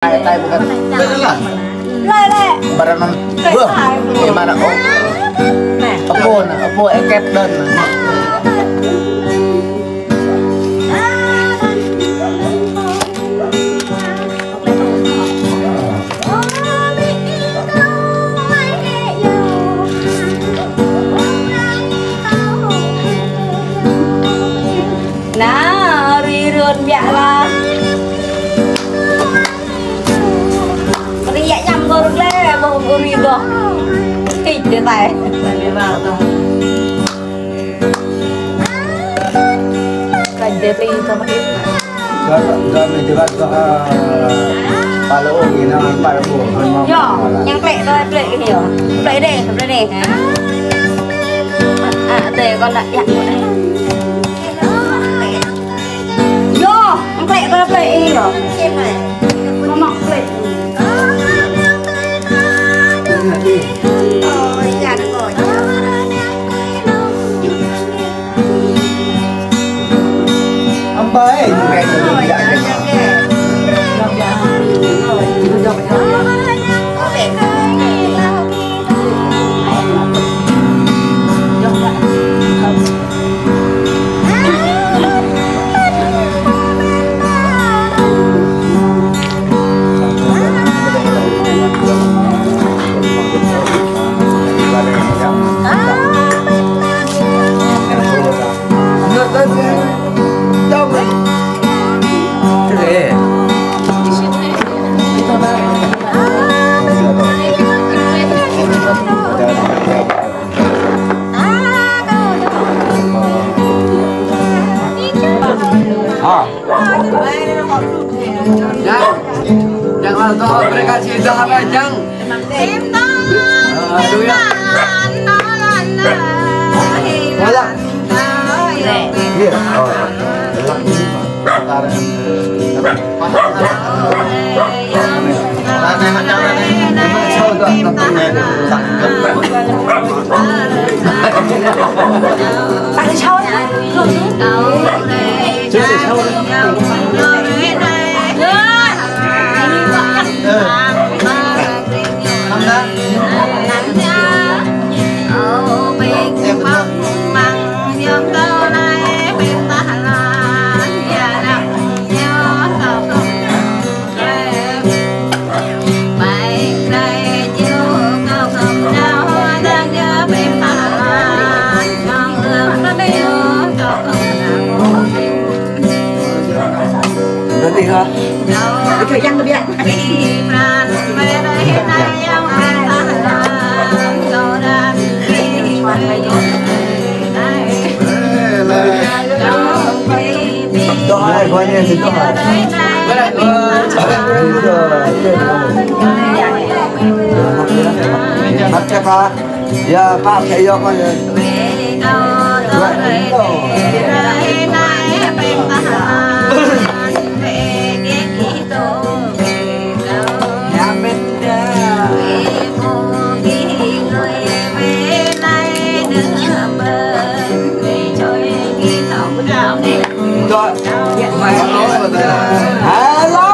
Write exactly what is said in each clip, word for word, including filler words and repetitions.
Tơi, tơi bukan. Tơi lah. Lơi, lơi. Barang nang. Wah, gimana? Oh. Apa, nah? Apa, eket dan. Nah, ri run biak lah. Ri yak ñam gor le, boh gor ri doh. Kik deh tai. Kik deh tai sama ini. Gak, gak menjelaskan, ah, kalau ini namanya Pak Rebo, memang. Yo, yang plek, plek ini yo. Plek deh, plek deh. Ah, deh, kau nak ya. Yo, plek, plek, plek, yo. Mama plek. Oh, iya, ada kau. Ambai, Jangan kau mereka cinta apa, Jang? Nanti ha. Itu yang lebih. Đó, hai, coi như thế đó. Đó, đó. Mặt cái pha. Ya, Pak, kayak apa ya? Hello.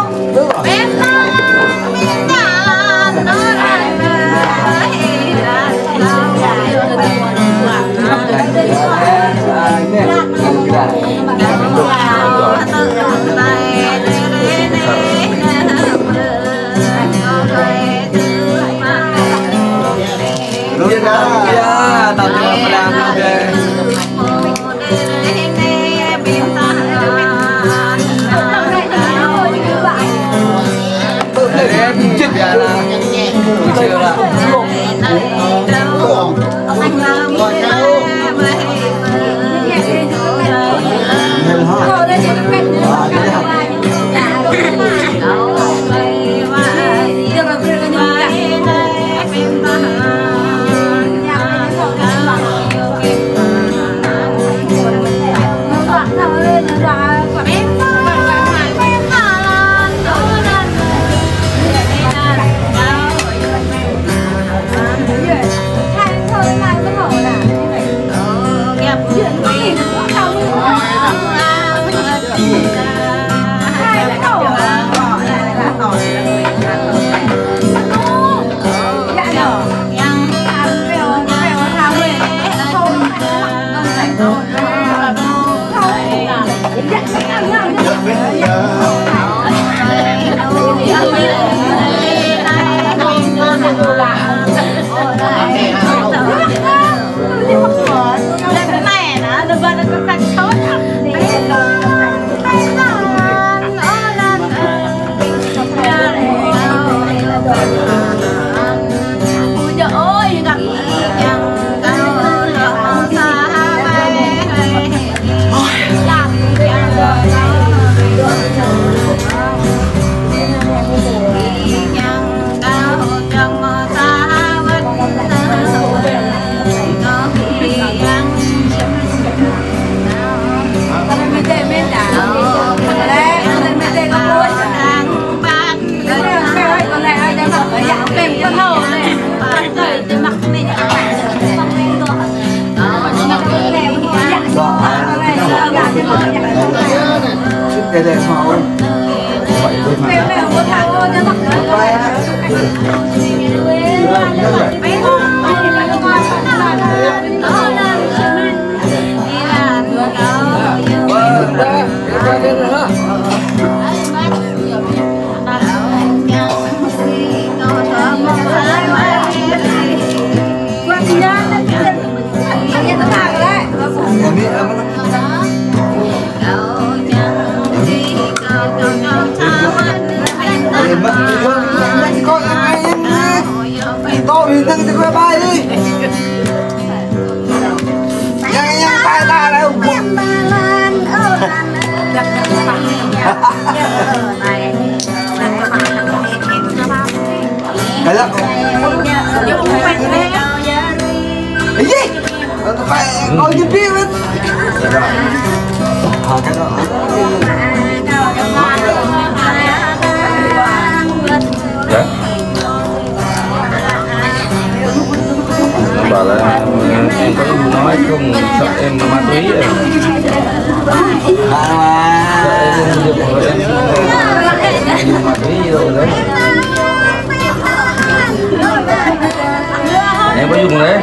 Kayak. Ih, kayak kau jadi, Win. Ya. Bảo là, em có nói không, sợ em ma túy à? Sợ em dùng, em ma túy rồi đấy. Em có dùng đấy.